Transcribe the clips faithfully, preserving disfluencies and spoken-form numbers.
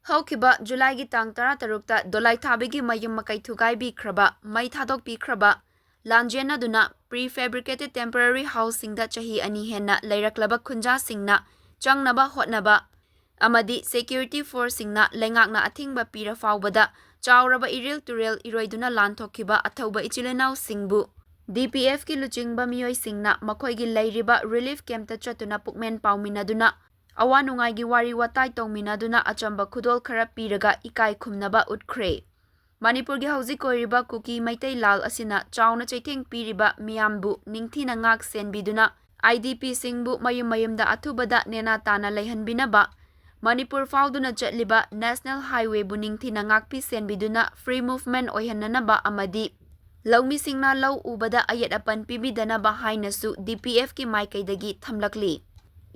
ꯍꯧꯈꯤꯕ ꯖꯨꯂꯥꯏꯒꯤ ꯇꯥꯡ ꯇꯔꯥꯇꯔꯨꯛꯇ ꯗꯣꯂꯥꯏꯊꯥꯕꯤꯒꯤ ꯃꯌꯨꯝ ꯃꯀꯩ ꯊꯨꯒꯥꯏꯕꯤꯈ꯭ꯔꯕ, ꯃꯩ ꯊꯥꯗꯣꯛꯄꯤꯈ꯭ꯔꯕ, ꯂꯥꯟꯖꯦꯟꯅꯗꯨꯅ prefabricated temporary housingꯗ ꯆꯍꯤ ꯑꯅꯤ ꯍꯦꯟꯅ ꯂꯩꯔꯛꯂꯕ ꯈꯨꯟꯖꯥꯁꯤꯡꯅ ꯆꯪꯅꯕ ꯍꯣꯠꯅꯕ ꯑꯃꯗꯤ security forceꯁꯤꯡꯅ ꯂꯩꯉꯥꯛꯅ ꯑꯊꯤꯡꯕ ꯄꯤꯔ ꯐꯥꯎꯕꯗ ꯆꯥꯎꯔꯕ ꯏꯔꯤꯜ ꯇꯨꯔꯦꯜ ꯏꯔꯣꯏꯗꯨꯅ ꯂꯥꯟꯊꯣꯛꯈꯤꯕ ꯑꯊꯧꯕ ꯏꯆꯤꯜ ꯏꯅꯥꯎꯁꯤꯡꯕꯨ DPFꯀꯤ ꯂꯨꯆꯤꯡꯕ ꯃꯤꯑꯣꯏꯁꯤꯡꯅ ꯃꯈꯣꯏꯒꯤ ꯂꯩꯔꯤꯕ relief campꯇ ꯆꯠꯇꯨꯅ ꯄꯨꯛꯃꯦꯟ ꯄꯥꯎꯃꯤꯟꯅꯗꯨꯅ ꯑꯋꯥ ꯅꯨꯡꯉꯥꯏꯒꯤ ꯋꯥꯔꯤ ꯋꯥꯇꯥꯏ ꯇꯧꯃꯤꯟꯅꯗꯨꯅ ꯑꯆꯝꯕ ꯈꯨꯗꯣꯜ ꯈꯔ ꯄꯤꯔꯒ ꯏꯀꯥꯏ ꯈꯨꯝꯅꯕ ꯎꯠꯈ꯭ꯔꯦ꯫ ꯃꯅꯤꯄꯨꯔꯒꯤ ꯍꯧꯖꯤꯛ ꯑꯣꯏꯔꯤꯕ ꯀꯨꯀꯤ ꯃꯩꯇꯩ ꯂꯥꯜ ꯑꯁꯤꯅ ꯆꯥꯎꯅ ꯆꯩꯊꯦꯡ ꯄꯤꯔꯤꯕ ꯃꯤꯌꯥꯝꯕꯨ ꯅꯤꯡꯊꯤꯅ ꯉꯥꯛ ꯁꯦꯟꯕꯤꯗꯨꯅ IDPꯁꯤꯡꯕꯨ ꯃꯌꯨꯝ ꯃꯌꯨꯝꯗ ꯑꯊꯨꯕꯗ ꯅꯦꯅꯥ ꯇꯥꯅ ꯂꯩꯍꯟꯕꯤꯅꯕ, ꯃꯅꯤꯄꯨꯔ ꯐꯥꯎꯗꯨꯅ ꯆꯠꯂꯤꯕ National Highwayꯕꯨ ꯅꯤꯡꯊꯤꯅ ꯉꯥꯛꯄꯤ ꯁꯦꯟꯕꯤꯗꯨꯅ free movement ꯑꯣꯏꯍꯟꯅꯅꯕ ꯑꯃꯗꯤ ꯂꯧꯃꯤꯁꯤꯡꯅ ꯂꯧ ꯎꯕꯗ ꯑꯌꯦꯠ ꯑꯄꯟ ꯄꯤꯕꯤꯗꯅꯕ ꯍꯥꯏꯅꯁꯨ DPFꯀꯤ ꯃꯥꯏꯀꯩꯗꯒꯤ ꯊꯝꯂꯛꯂꯤ꯫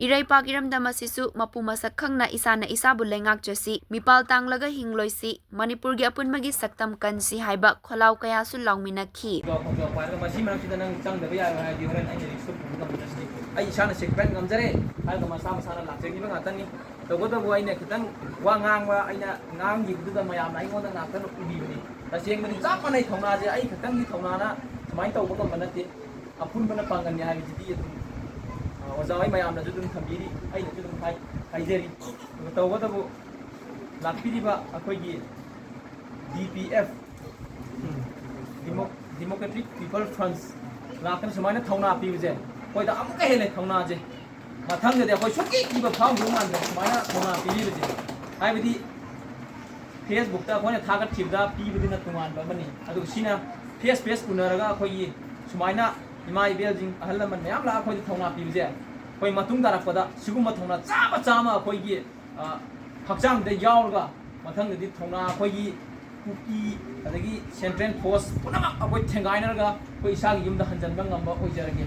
ꯏꯔꯩꯄꯥꯛ ꯏꯔꯝꯗꯝ ꯑꯁꯤꯁꯨ ꯃꯄꯨ ꯃꯁꯛ ꯈꯪꯅ ꯏꯁꯥꯅ ꯏꯁꯥꯕꯨ ꯂꯩꯉꯥꯛꯆꯁꯤ, ꯃꯤꯄꯥꯜ ꯇꯥꯡꯂꯒ ꯍꯤꯡꯂꯣꯏꯁꯤ, ꯃꯅꯤꯄꯨꯔꯒꯤ ꯑꯄꯨꯟꯕꯒꯤ ꯁꯛꯇꯝ ꯀꯟꯁꯤ ꯍꯥꯏꯕ ꯈꯣꯜꯂꯥꯎ ꯀꯌꯥꯁꯨ ꯂꯥꯎꯃꯤꯟꯅꯈꯤ꯫ ꯈꯣꯡꯖꯥꯎ ꯈꯣꯡꯖꯥꯎ ꯄꯥꯏꯔꯒ ꯃꯁꯤ ꯃꯔꯛꯁꯤꯗ ꯅꯪ ꯆꯪꯗꯕ ꯌꯥꯔꯣꯏ ꯍꯥꯏꯔꯗꯤ ꯍꯣꯔꯦꯟ ꯑꯩꯅ risk ꯄꯨꯕ ꯉꯝꯕ ꯅꯠꯇꯦ꯫ ꯑꯩ ꯏꯁꯥꯅ sacrifice ꯉꯝꯖꯔꯦ ꯍꯥꯏꯔꯒ ꯃꯁꯥ ꯃꯁꯥꯅ ꯂꯥꯛꯆꯈꯤꯕ ꯉꯥꯛꯇꯅꯤ꯫ ꯇꯧꯕꯇꯕꯨ ꯑꯩꯅ ꯈꯤꯇꯪ ꯋꯥ ꯉꯥꯡꯕ, ꯑꯩꯅ ꯉꯥꯡꯈꯤꯕꯗꯨꯗ ꯃꯌꯥꯝꯅ ꯑꯩꯉꯣꯟꯗ ꯉꯥꯛꯇ ꯎꯕꯤꯕꯅꯤ꯫ ꯇꯁꯦꯡꯕꯗꯤ ꯆꯞ ꯃꯥꯟꯅꯩ ꯊꯧꯅꯥꯁꯦ, ꯑꯩ ꯈꯛꯇꯪꯒꯤ ꯊꯧꯅꯥꯅ ꯁꯨꯃꯥꯏꯅ ꯇꯧꯕ ꯉꯝꯕ ꯅꯠꯇꯦ꯫ ꯑꯄꯨꯟꯕꯅ ꯄꯥꯡꯒꯜꯅꯤ ꯍꯥꯏꯕꯁꯤꯗꯤ ꯑꯗꯨꯝ, ꯑ, ꯑꯣꯖꯥ ꯍꯣꯏ ꯃꯌꯥꯝꯅꯁꯨ ꯑꯗꯨꯝ ꯊꯝꯕꯤꯔꯤ, ꯑꯩꯅꯁꯨ ꯑꯗꯨꯝ ꯍꯥꯏ-, ꯍꯥꯏꯖꯔꯤ꯫ ꯑꯗꯨꯒ ꯇꯧꯕꯇꯕꯨ ꯂꯥꯛꯄꯤꯔꯤꯕ ꯑꯩꯈꯣꯏꯒꯤ DPF, Demo-, Democratic People Front ꯂꯥꯛꯇꯅ ꯁꯨꯃꯥꯏꯅ ꯊꯧꯅꯥ ꯄꯤꯕꯁꯦ ꯑꯩꯈꯣꯏꯗ ꯑꯃꯨꯛꯀ ꯍꯦꯜꯂꯦ ꯊꯧꯅꯥꯁꯦ꯫ ꯃꯊꯪꯗꯗꯤ ꯑꯩꯈꯣꯏ ꯁꯨꯡꯀꯤ ꯀꯤꯕ ꯐꯥꯎꯗꯧ ꯃꯥꯟꯗ꯭ꯔꯦ ꯁꯨꯃꯥꯏꯅ ꯊꯧꯅꯥ ꯄꯤꯕꯤꯕꯁꯦ꯫ ꯍꯥꯏꯕꯗꯤ Facebookꯇ ꯑꯩꯈꯣꯏꯅ ꯊꯥꯒꯠꯈꯤꯕꯗ ꯄꯤꯕꯗꯨꯅ ꯇꯣꯉꯥꯟꯕ ꯑꯃꯅꯤ, ꯑꯗꯨꯒ ꯁꯤꯅ face face ꯎꯅꯔꯒ ꯑꯩꯈꯣꯏꯒꯤ ꯁꯨꯃꯥꯏꯅ ꯏꯃꯥ ꯏꯕꯦꯜꯁꯤꯡ, ꯑꯍꯜ ꯂꯃꯟ ꯃꯌꯥꯝ ꯂꯥꯛꯑꯒ ꯑꯩꯈꯣꯏꯗ ꯊꯧꯅꯥ ꯄꯤꯕꯁꯦ, ꯑꯩꯈꯣꯏ ꯃꯇꯨꯡ ꯇꯥꯔꯛꯄꯗ ꯁꯤꯒꯨꯝꯕ ꯊꯧꯅꯥ ꯆꯥꯝꯃ ꯆꯥꯝꯃ ꯑꯩꯈꯣꯏꯒꯤ, ꯑ, ꯍꯛꯆꯥꯡꯗ ꯌꯥꯎꯔꯒ ꯃꯊꯪꯗꯗꯤ ꯊꯧꯅꯥ ꯑꯩꯈꯣꯏꯒꯤ ꯀꯨꯀꯤ ꯑꯗꯒꯤ central force ꯄꯨꯝꯅꯃꯛ ꯑꯩꯈꯣꯏ ꯊꯦꯡꯒꯥꯏꯅꯔꯒ ꯑꯩꯈꯣꯏ ꯏꯁꯥꯒꯤ ꯌꯨꯝꯗ ꯍꯟꯖꯤꯟꯕ ꯉꯝꯕ ꯑꯣꯏꯖꯔꯒꯦ꯫